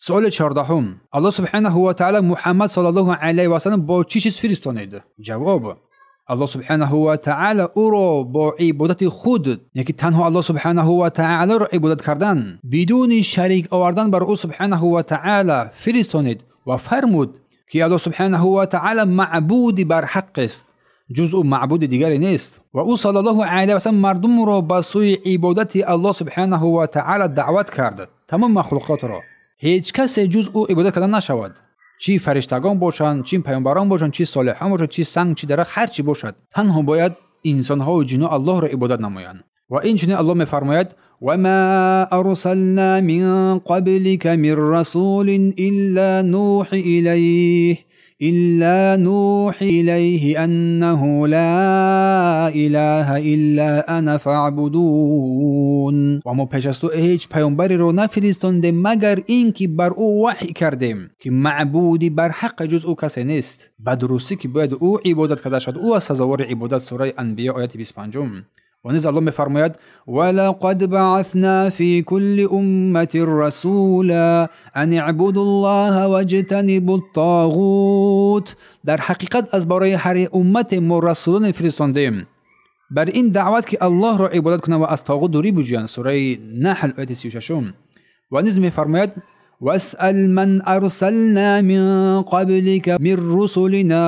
Суоли 14. Аллоҳ субҳанаҳу ва таъала Муҳаммад саллаллоҳу алайҳи васаллам бо чӣ чиз фиристонид? Ҷавоб: Аллоҳ субҳанаҳу ва таъала ӯро бо ибодати худ, яъне ки танҳо Аллоҳ субҳанаҳу ва таъаларо ибодат кардан, бидуни шарик овардан бар ӯ субҳанаҳу ва таъала фиристонид ва фармуд, ки Аллоҳ субҳанаҳу ва таъала маъбуди барҳақ аст, ҷуз ӯ маъбуди дигаре нест. Ва ӯ саллаллоҳу алайҳи васаллам мардумро ба сӯи ибодати Аллоҳ субҳанаҳу ва таъала даъват кард, тамом махлуқотро. Ҳеҷ касе ҷуз ӯ ибодат карда нашавад, чӣ фариштагон бошанд, чӣ паёмбарон бошанд, чӣ солиҳон бошанд, чӣ санг, чӣ дарахт, ҳар чӣ бошад. Танҳо бояд инсонҳову ҷинҳо Аллоҳро ибодат намоянд. Ва инчунин Аллоҳ мефармояд: وما أرسلنا من قبلك من رسول إلا نوحي إليه أنه لا إله إلا أنا فاعبدون. Ва мо пеш аз ту ҳеҷ паёмбареро нафиристондем, магар ин ки бар ӯ ваҳй кардем, ки маъбуди барҳақ ҷуз ӯ касе нест. Ба дурустӣ ки бояд ӯ ибодат карда шавад, ӯ аз сазовори ибодат. Сураи Анбиё, ояти 25. Ва низ Аллоҳ мефармояд: وَلَقَدْ بَعَثْنَا فِي كُلِّ أُمَّةٍ رَسُولًا أَنِ اعْبُدُوا اللَّهَ وَاجْتَنِبُوا الطَّاغُوتَ. Дар ҳақиқат аз барои ҳар уммате мо расулоне фиристондем бар ин даъват, ки Аллоҳро ибодат кунанд ва аз тоғут дурӣ биҷӯянд. Сураи Наҳл, ояти 36. Ва низ мефармояд: وَاسْأَلْ مَنْ أَرْسَلْنَا مِنْ قَبْلِكَ مِنْ رُسُلِنَا.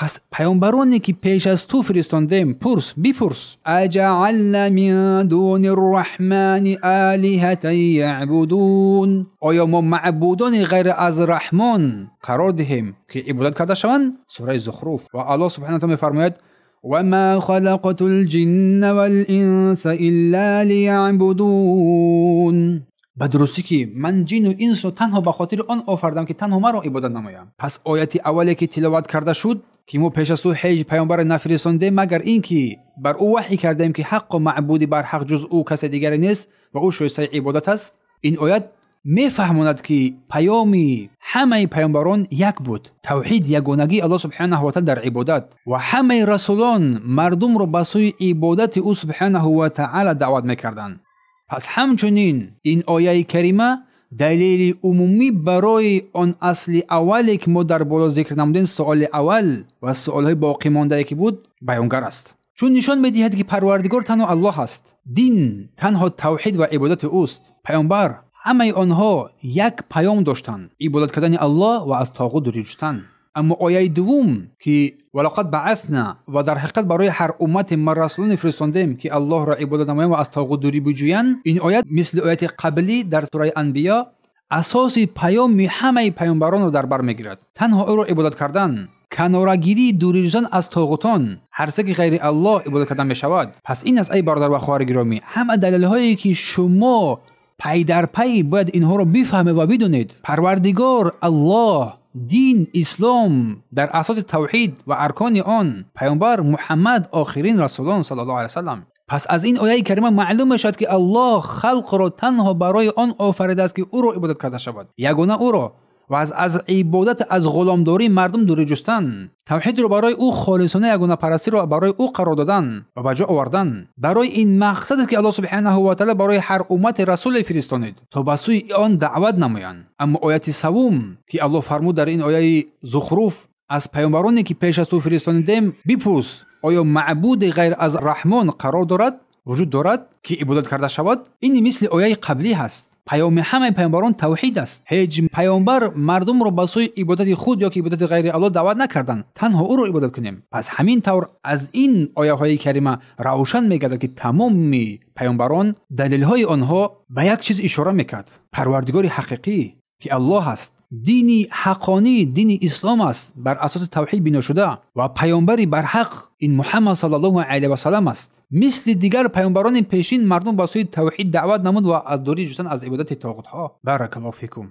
Пас паёмбароне ки пеш аз ту фиристондем, пурс, бипурс. أَجَعَلْنَا مِنْ دُونِ الرَّحْمَنِ آلِهَةً يَعْبُدُونَ. Оё мо маъбудони ғайр аз Раҳмон қарор диҳем, ки ибодат карда шаванд? Сураи Зухруф. Ва Аллоҳ субҳанаҳу таала мефармояд: وَمَا خَلَقْتُ الْجِنَّ وَالْإِنسَ إِلَّا لِيَعْبُدُونَ. Ба дурустӣ ки ман ҷину инсро танҳо ба хотири он офардам, ки танҳо маро ибодат намоям. Пас ояти аввале ки тиловат карда шуд, ки мо пеш аз ту ҳеҷ паёмбаре нафиристондем, магар ин ки бар ӯ ваҳй кардем, ки ҳаққу маъбуди барҳақ ҷуз ӯ касе дигаре нест ва ӯ шоистаи ибодат аст, ин оят мефаҳмонад, ки паёми ҳамаи паёмбарон як буд: тавҳид, ягонагии Аллоҳ субҳанаҳу ва таала дар ибодат. Ва ҳамаи расулон мардумро ба сӯи ибодати ӯ субҳанаҳу ва таала даъват мекарданд. Пас ҳамчунин ин ояи карима далели умумӣ барои он асли аввале, ки мо дар боло зикр намудем, суоли аввал ва суолҳои боқимондае ки буд, баёнгар аст, чун нишон медиҳад, ки Парвардигор танҳо Аллоҳ аст, дин танҳо тавҳид ва ибодати ӯст. Паёмбар, ҳамаи онҳо як паём доштанд: ибодат кардани Аллоҳ ва аз тоғут дурӣ ҷустан. Аммо ояи дуввум, ки وَلَقَدْ بَعَثْنَا, ва дар ҳақиқат барои ҳар уммате ма расулоне фиристондем, ки Аллоҳро ибодат намоянд ва аз тоғут дурӣ биҷӯянд, ин оят мисли ояти қаблӣ дар сураи Анбиё асоси паёми ҳамаи паёмбаронро дар бар мегирад: танҳо ӯро ибодат кардан, канорагирии дурӣ ҷустан аз тоғутон, ҳар чизе ки ғайри Аллоҳ ибодат кардан мешавад. Пас ин аст, ай бародар ва хоҳари гиромӣ, ҳама далелҳое ки шумо пай дар пай бояд инҳоро бифаҳмед ва бидонед. Парвардигор Аллоҳ, дин ислом дар асоси тавҳид ва аркони он, паёмбар Муҳаммад охирин расулон саллаллоҳу алайҳи васаллам. Пас аз ин ояи карима маълум мешавад, ки Аллоҳ халқро танҳо барои он офаридааст, ки ӯро ибодат карда шавад, ягона ӯро, ва аз ибодат, аз ғуломдории мардум дурӣ ҷустан, тавҳидро барои ӯ холисона, ягонапарастиро барои ӯ қарор додан ва ба ҷо овардан. Барои ин мақсад аст, ки Аллоҳ субҳанаҳу ва таала барои ҳар уммате расуле фиристонид, то ба сӯи он даъват намоянд. Аммо ояти савум, ки Аллоҳ фармуд дар ин ояи Зухруф: аз паёмбароне ки пеш аз ту фиристонидем бипурс, оё маъбуде ғайр аз Раҳмон қарор дорад, вуҷуд дорад, ки ибодат карда шавад? Ин мисли ояи қаблӣ ҳаст. Паёми ҳамаи паёмбарон тавҳид аст. Ҳеҷ паёмбар мардумро ба сӯи ибодати худ ё ки ибодати ғайри Аллоҳ даъват накарданд, танҳо ӯро ибодат кунем. Пас ҳамин тавр аз ин ояҳои карима равшан мегардад, ки тамоми паёмбарон далелҳои онҳо ба як чиз ишора мекард: Парвардигори ҳақиқӣ, ки Аллоҳ аст, дини ҳаққонӣ дини ислом аст, бар асоси тавҳид бино шуда, ва паёмбари барҳақ ин Муҳаммад саллаллоҳу алайҳи васаллам аст. Мисли дигар паёмбарони пешин мардум ба сӯи тавҳид даъват намуд ва аз дурӣ ҷустан аз ибодати тоғутҳо. Баракаллоҳу фикум.